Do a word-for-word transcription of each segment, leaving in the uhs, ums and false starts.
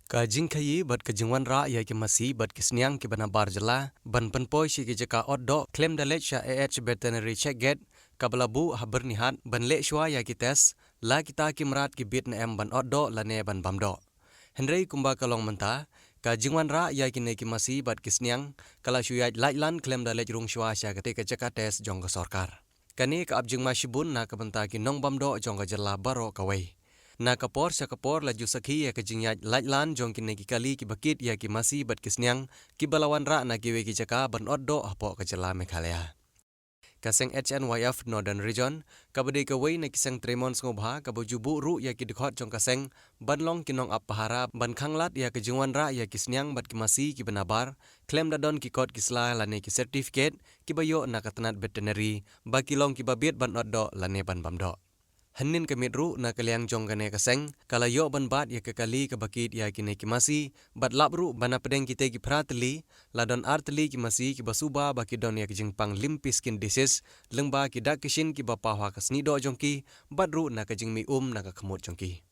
Ka jingkhaïi bad ka jingwanrah ïa ki masi bad ki sniang kiba nabar jylla ban pynpoi sha ki jaka ot doh khlem da leit sha A H Veterinary Check Gate kaba la buh ha Byrnihat ban leh shuwa ïa ki test la kita ki mrad ki bit ne em ban ot doh lane ban bam doh. Hynrei kumba ka long mynta, ka jingwanrah ïa kine ki masi bad ki sniang ka la shu ïaid laitlan khlem da leit rung shuwa sha katei ka jaka test jong ka sorkar. Kane ka ap jingma shibun na ka bynta ki nongbam doh jong ka jylla baroh kawei. Na ka por sha ka por la ju sakhi ïa ka jingïaid laitlan jong kine ki kali kiba kit ïa ki masi bad ki sniang kiba la wanrah na kiwei ki jaka ban ot doh hapoh ka jylla Meghalaya. Ka seng H N Y F Northern Region, kaba dei kawei na ki seng trei mon sngewbha kaba ju buh ruh ïa ki dkhot jong ka seng ban long ki nongap pahara ban khanglad ïa ka jingwanrah ïa ki sniang bad ki masi kiba nabar khlem da don ki kot ki sla lane ki certificate kiba ïoh na ka tnat veterinary ba ki long kiba bit ban ot doh lane ban bam doh. Hynnin ka miet ruh na ka liang jong kane ka seng ka la ïoh ban bat ïa ka kali kaba kit ïa kine ki masi bad lap ruh ba na pdeng kitei ki phra tylli la don ar tylli ki masi kiba suba ba ki don ïa ka jingpang limp skin disease lyngba ki dak ki shin kiba paw ha ka snieh doh jong ki bad ruh na ka jingmih um na ka khmut jong ki.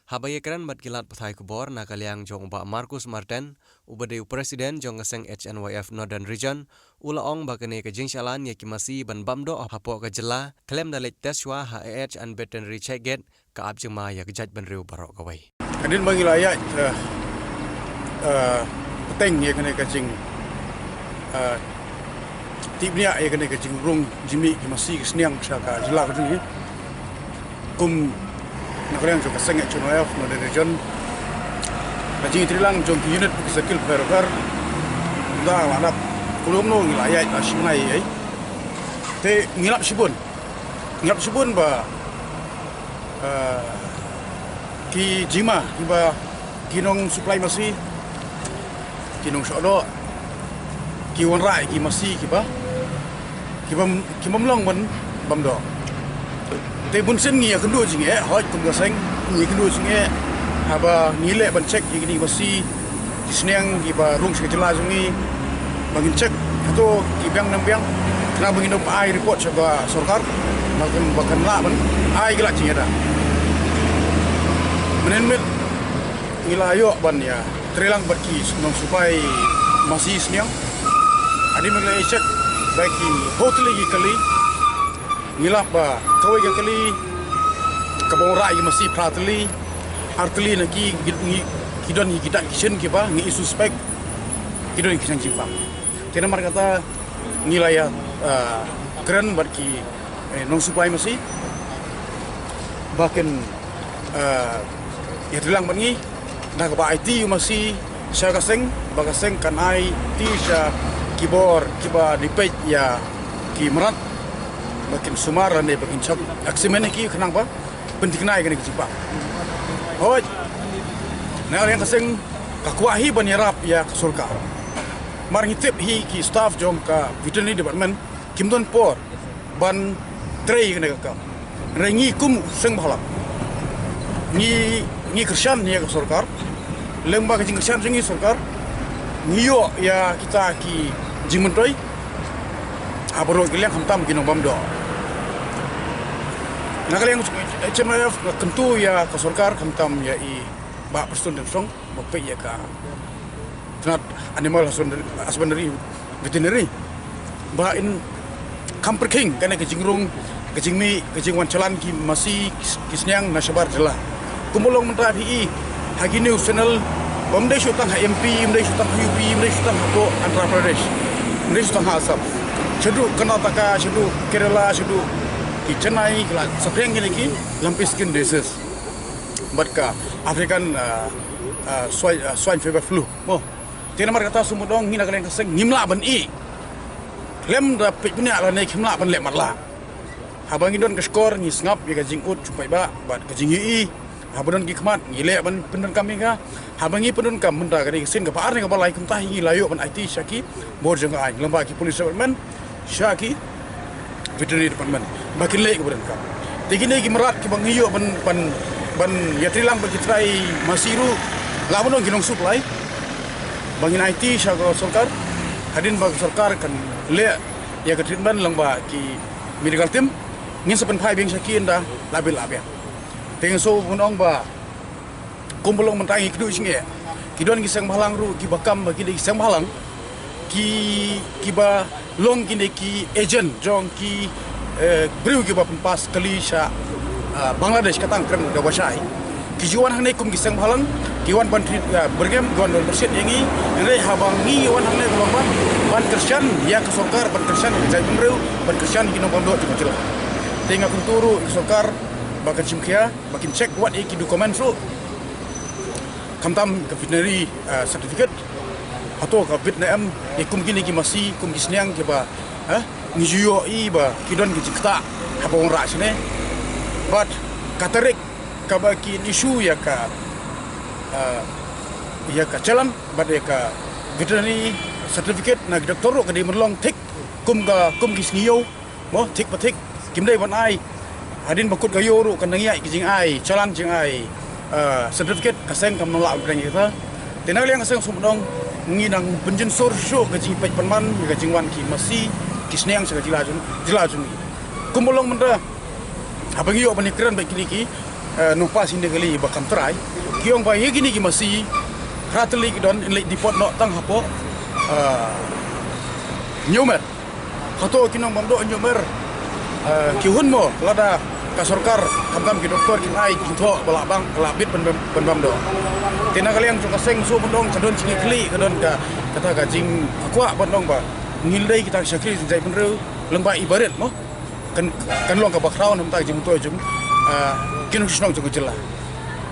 Haba ïakren bad ki lad pathai khubor na ka liang jong u Bah Marcus Marten, uba dei u president jong ka seng H N Y F Northern Region, u la ong ba kane ka jingshalan ïa ki masi ban bam doh hapoh ka jylla khlem da leit test shuwa ha A H and Veterinary Check Gate ka ap jingma ïa ka jaitbynriew baroh kawei. Hadien ba ngi la ïaid, eh, eh, pateng ïa kane ka jing, eh, tip nia ïa kane ka jingrung jingmih ki masi ki sniang sha ka jylla ka jong ngi. Kum na ka liang jong ka seng H N Y F Northern Region, ka jingïatreilang jong ki unit ki circle pher pher da la dap kumno ngi la ïaid la shim ngai ei. Te ngi lap shibun, ngi lap shibun ba, eh, ki jingma kiba ki nong supply masi, ki nong shoh doh, ki wanrah ki masi kiba, kiba, kiba mlong ban bam doh. Te bun sien ngi ïakynduh jingeh, hooid kum ka seng ngi ïakynduh jingeh haba ngi leh ban check ïa kine ki masi ki sniang kiba rung sha ka jylla jong ngi. Ba ngin check hato ki biang ne ym biang. Khnang ba ngin ïoh ai report sha ka sorkar ba kan, ba kan lah ban ai ki lad jingïada. Mynnin miet ngi la ïoh ban ïatreilang bad ki nong supply masi sniang. Hadien ba ngi la ïa check ba ki hynñiew tylli ki kali, ngi lap ba kawei ka kali kaba wanrah ïa ki masi phra tylli, ar tylli na ki, ki, ki don ïa ki dak ki shin kiba ngi suspect ki don ïa ki sniang jingpang. Te namar kata ngi la ïa, ah, kren bad ki, eh, nong supply masi ba kin, ah, ïatreilang bad ngi da kaba aiti ïa u masi sha ka seng, ba ka seng kan aiti sha ki bor kiba dei peit ïa ki mrad ba kin sumar lane ba kin shah examine ïa ki khnang ba pynthikna ïa kane ka jingpang. Hooid, na ka liang ka seng ka kwah hi ban ïarap ïa ka sorkar. Mar ngi tip hi ki staff jong ka veterinary department kim don por ban trei ïa kane ka kam. Hynrei ngi kum seng bhalang ngi, ngi kyrshan ïa ka sorkar. Lem bad ka jingkyrshan jong ngi sorkar, ngi ïoh ïa kita ki jingmyntoi ha baroh ki liang khamtam ki nongbam doh. Na ka liang H M Y F nga kyntu ïa ka sorkar khamtam ïa i Bah Prestone Tynsong ba peit ïa ka tnat animal husbandry, husbandry veterinary ba in kham pyrkhing kane ka jingrung, ka jingmih, ka jingwan shalan ki masi ki sniang na shabar jylla. Kumba long mynta phi i ha ki news channel ba ym dei shu tang ha M P, ym dei shu tang ha U P, ym dei shu tang ha Andhra Pradesh, ym dei shu tang ha Assam. Shaduh Karnataka, shaduh Kerala, shaduh ki Chennai ki la saphriang kine ki lumpy skin disease bad ka African, ah, ah, swine, ah, swine fever flu. Mo. Te namar kata sumudong ngi na ka liang ka seng ngim lah ban ïeh. Khlem da peit bniah lane kim lah ban leh matlah. Haba ngi don ka shkor ngi sngap ïa ka jingud jong paidbah bad ka jingïohi. Haba don ki khmat ngi leh ban pyndonkam ïa ka. Haba ngi pyndonkam mynta ka dei ka sien kaba ar ne kaba lai kumta hi ngi la ïoh ban aiti sha ki bor jong ka aiñ lyngba ki police department sha ki veterinary department ba kin leh kaba donkam. Te kine ki mrad kiba ngi ïoh ban, ban, ban ïatreilang bad ki trai masi ruh la ban ong ki nong supply ba ngin aiti sha ka sorkar hadien ba ka sorkar kan leh ïa ka treatment lyngba ki medical team. Ngin sa pynphai biang sha ki ynda la bit la biang. Te ngin sa ban ong ba Kumba long mynta ngi kduh jingeh, ki don ki seng bhalang ruh kiba kam ba ki dei ki seng bhalang, ki, kiba long kine ki agent jong ki, eh, briew kiba pynpass kali sha, ah, Bangladesh, ka tang kren da ba shai. Ki ju wan hangne kum ki seng bhalang, ki wan ban treat, ah, byrngem, ki wan ban pyrshit ïa ngi. Hynrei haba ngi wan hangne ka long ban, ban kyrshan ïa ka sorkar, ban kyrshan ïa ka jaitbynriew, ban kyrshan ïa ki nongbamdoh jong ka jylla. Te nga kyntu ruh ïa ka sorkar ba kan shim khia, ba kin check wat ïa ki documents ruh. Khamtam ka veterinary, ah, certificate. Hato ka vet ne em ïa kum kine ki masi, kum ki sniang kiba, eh, ngi ju ïohi ba ki don ki jingktah haba wanrah shane. Bad ka tarik kaba kin issue ïa ka, ah, ïa ka challan bad ïa ka veterinary certificate na ki doktor ruh ka dei ban long thik kum ka, kum ki sngi ïew. Mo, thik pa thik, kim dei ban ai. Hadien ba kut ka ïew ruh kan nang ïaid ki jingai challan, jingai, ah, certificate, ka seng kam nang lah ban kren ïa kata. Te na ka liang ka seng Sawphew Ong ngi nang pynjynsur shuh ka jingpeit pynban ka jingwan ki masi, ki sniang sha ka jylla jong, jylla jong ngi. Kumba long mynta, haba ngi ïoh ban ïakren bad kine ki, eh, nongpass ïing kali ba kam trai, ki ong ba ïa kine ki masi, hynriew tylli ki don, yn leit deport noh tang hapoh, eh, Hynñiewmer. Hato ki nongbamdoh Hynñiewmer, eh, ki hun mo, lada ka sorkar, khamtam ki doktor kin ai ki thoh ba lah bang, ba lah bit ban, ban, ban bamdoh. Te na ka liang jong ka seng Sawphew Ong ka don jingkitkhlieh, ka don ka, kata ka jingkwah ban ong ba ngin dei kita ki shakri jaitbynriew lyngba i barit mo. Kan, kan long kaba khraw na bynta ka jingmyntoi jong, ah, ki nongshong shnong jong ka jylla.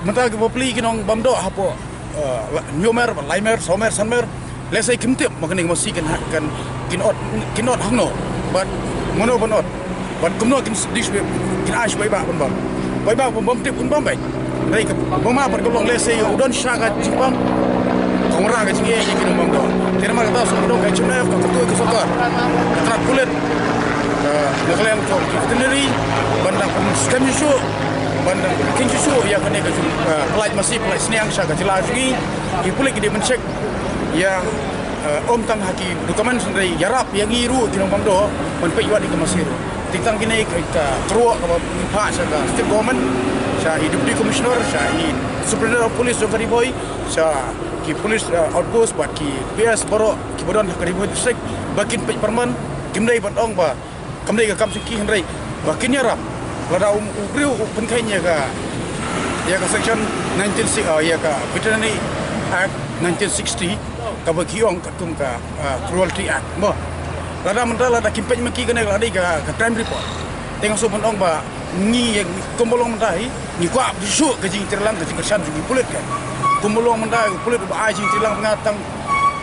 Mynta ki bapli ki nongbamdoh hapoh, ah, la, Hynñiewmer, Laimer, Sawmer, Sanmer, lehse kim tip ba kane ka masi kan ha, kan, kin ot, kin ot hangno bad mano ban ot bad kumno kin s-, dish, kin ai sha paidbah ban bam. Paidbah ban bam tip ban bam beit. Hynrei kaba ma pat ka long lehse u don sha ka jingbam, ka wanrah ka jingeh ïa ki nongbamdoh. Te namar kata Sawphew Ong ka H M F ka kyntu ïa ka sorkar, ka tnad pulit, eh, na ka liang jong ki veterinary, ban da pynskhem shuh, ban da pynkheiñ shuh ïa kane ka jing, eh, pyllait masi pyllait sniang sha ka jylla jong ngi. Ki pulit ki dei ban check ïa, eh, ym tang ha ki documents hynrei ïarap ïa ngi ruh ki nongbamdoh ban peit wad ïa ka masi ruh. Te tang kine ka, ka kyrwoh kaba ngi phah sha ka State Government, sha i Deputy Commissioner, sha i Superintendent of Police jong ka Ri Bhoi, sha ki police, eh, outpost bad ki P S baroh kiba don ha ka Ri Bhoi District, ba kin peit pynban, kim dei ban ong ba kam dei ka kam jong ki hynrei ba kin ïarap. Lada u, u briew u pynkheiñ ïa ka, ïa ka section nineteen si-, ah, ïa ka Veterinary Act nineteen sixty, kaba ki ong katkum ka, ah, Cruelty Act mo. Lada mynta lada kim peit ma ki kane ka la dei ka, ka crime report. Te nga shu ban ong ba ngi, kumba long mynta hi, ngi kwah shuh ka jingtreilang, ka jingkyrshan jong ki pulit ka. Kumba long mynta u pulit uba ai jingtreilang, nga tang,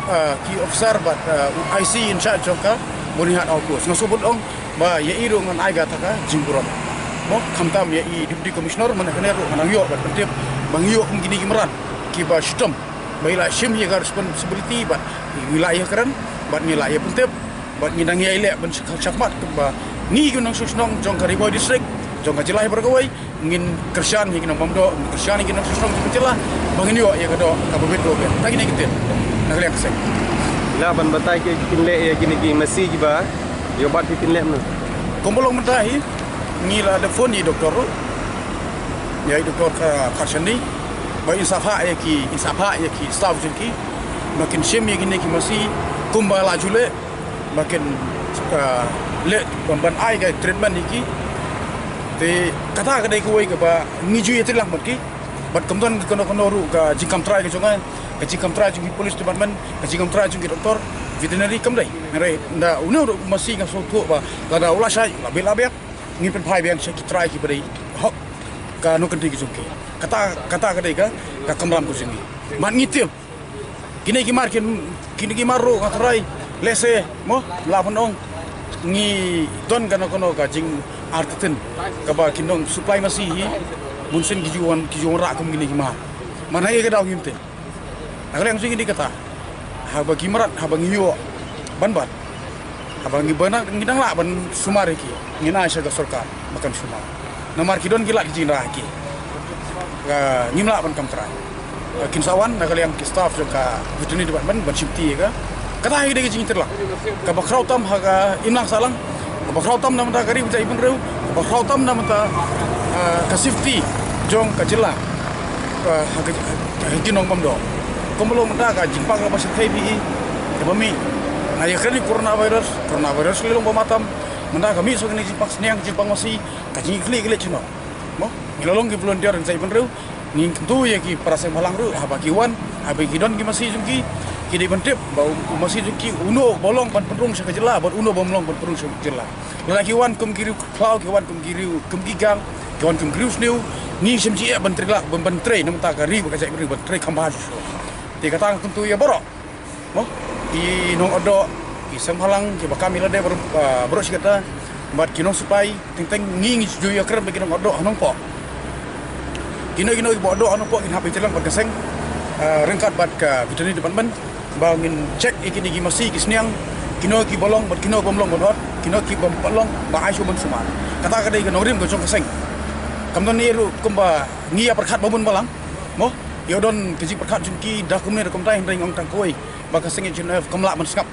ah, ki officer bad, ah, u I C in charge jong ka Byrnihat Outpost. Nga shu ban ong ba ïa i ruh ngan ai kata ka jingburom mo, khamtam ïa i Deputy Commissioner, mynta kane ruh ngan ïoh ban pyntip ba ngi ïoh kum kine ki mrad kiba shitom ba i la shim ïa ka responsibility bad i la ïakren bad ngi la ïa pyntip bad ngi dang ïa leh ban shak-, shakhmat ba ngi ki nongshong shnong jong ka Ri Bhoi District, jong ka jylla baroh kawei, ngin kyrshan ïa ki nongbamdoh, ngin kyrshan ïa ki nongshong shnong jong ka jylla ba ngin ïoh ïa ka doh kaba bit ruh bit. Ta kine ki ktien na ka liang ka seng. Lah ban batai ki kin leh ïa kine ki masi kiba ïoh bat ki kin leh mano? Kumba long mynta hi ngi la da phone ïa i doktor ruh, ïa i doktor ka Kharshani, ba in sa phah ïa ki, in sa phah ïa ki staff jong ki ba kin shim ïa kine ki masi kumba la ju leh, ba kin, ah, leh ban, ban ai ka treatment ïa ki. Te kata ka dei kawei kaba ngi ju ïatreilang bad ki. Bad kam don kano kano ruh ka jingkam trai ka jong nga, ka jingkam trai jong ki police department, ka jingkam trai jong ki doktor veterinary kam dei. Hynrei da une u masi nga sngewthuh ba lada u la shai la bit la biang, ngin pynphai biang sha ki trai kiba dei hok, ka nongkynti ka jong ki. Kata, kata ka dei ka, ka kamram ka jong ngi. Bad ngi tip kine ki mar kin, kine ki mar ruh nga trai, lehse mo, la pynong ngi don kano kano ka jingartatien kaba kin nang supply masi hi, bun sien ki ju wan, ki ju wanrah kum kine ki mar. Mar ha ïa ka daw ngim tip. Na ka liang jong ngi dei kata, haba ki mrad, haba ngi ïoh ban bat, haba ngi ba nang, ngi dang lah ban sumar ïa ki, ngin ai sha ka sorkar ba kan sumar. Namar ki don ki lad ki jingrah ïa ki. Ka ngim lah ban kam trai. Ka kin sa wan na ka liang ki staff jong ka veterinary department ban shim ti ïa ka. Kata hi ka dei ka jingtreilang kaba khraw tam ha ka imlang sahlang, kaba khraw tam na bynta ka ri bynta i bynriew, kaba khraw tam na bynta, ah, ka safety jong ka jylla. Ka ha ka ha ki nongbam doh. Kumba long mynta ka jingpang kaba shyrkhei phi i. Kaba mih. Nga ïa kren ïa coronavirus, coronavirus ka long ba matam. Mynta ka mih sa kane jingpang sniang, jingpang masi, ka jingkhlieh khlieh jingno. Mo? Ngi la long ki volunteer ngi sa ïa bynriew. Ngi kyntu ïa ki para seng bhalang ruh haba ki wan, haba ki don ki masi jong ki. Ki dei ban tip ba u masi jong ki uno ba long ban pynrung sha ka jylla bad uno bym long ban pynrung sha ka jylla. Lada ki wan kum ki riew khlaw, ki wan kum ki riew kum ki gang, ki wan kum ki riew sniew, ngi shem jingeh ban trei lah, ban ban trei namar ka ri bad ka jaitbynriew ban trei kham bha shuh shuh. Te kata nga kyntu ïa baroh. Mo, ki nongotdoh, ki seng bhalang, kiba kam ïa lade baroh, ah, baroh shi katta, bad ki nongsipai, teng teng ngi ngi ju ïa kren bad ki nongotdoh ha Nongpoh. Kino kino kiba otdoh ha Nongpoh kin hap ïa trei lang bad ka seng, ah, ryngkat bad ka veterinary department. Ba ngin check ïa kine ki masi ki sniang, kino kiba long bad kino bym long bad hot, kino ki bym pat long ba ai shuh ban sumar. Kata ka dei ka nongrim ka jong ka seng. Kam don ne ruh kumba ngi ïa pyrkhat ba bun balang. Mo, ïa don ka jingpyrkhat jong ki da kumne da kumtai hynrei nga ong tang kawei ba ka seng H N F kam lah ban sngap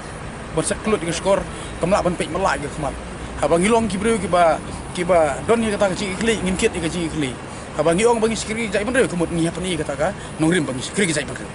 ban set klut ïa ka shkor, kam lah ban peit matlah ïa ka khmat. Haba ngi long ki briew kiba kiba don ïa kata ka jingïakhlieh ngin kit ïa ka jingïakhlieh. Haba ngi ong ba ngi shakri jaitbynriew ka mut ngi hap ïa kata ka nongrim ba ngi shakri ka jaitbynriew.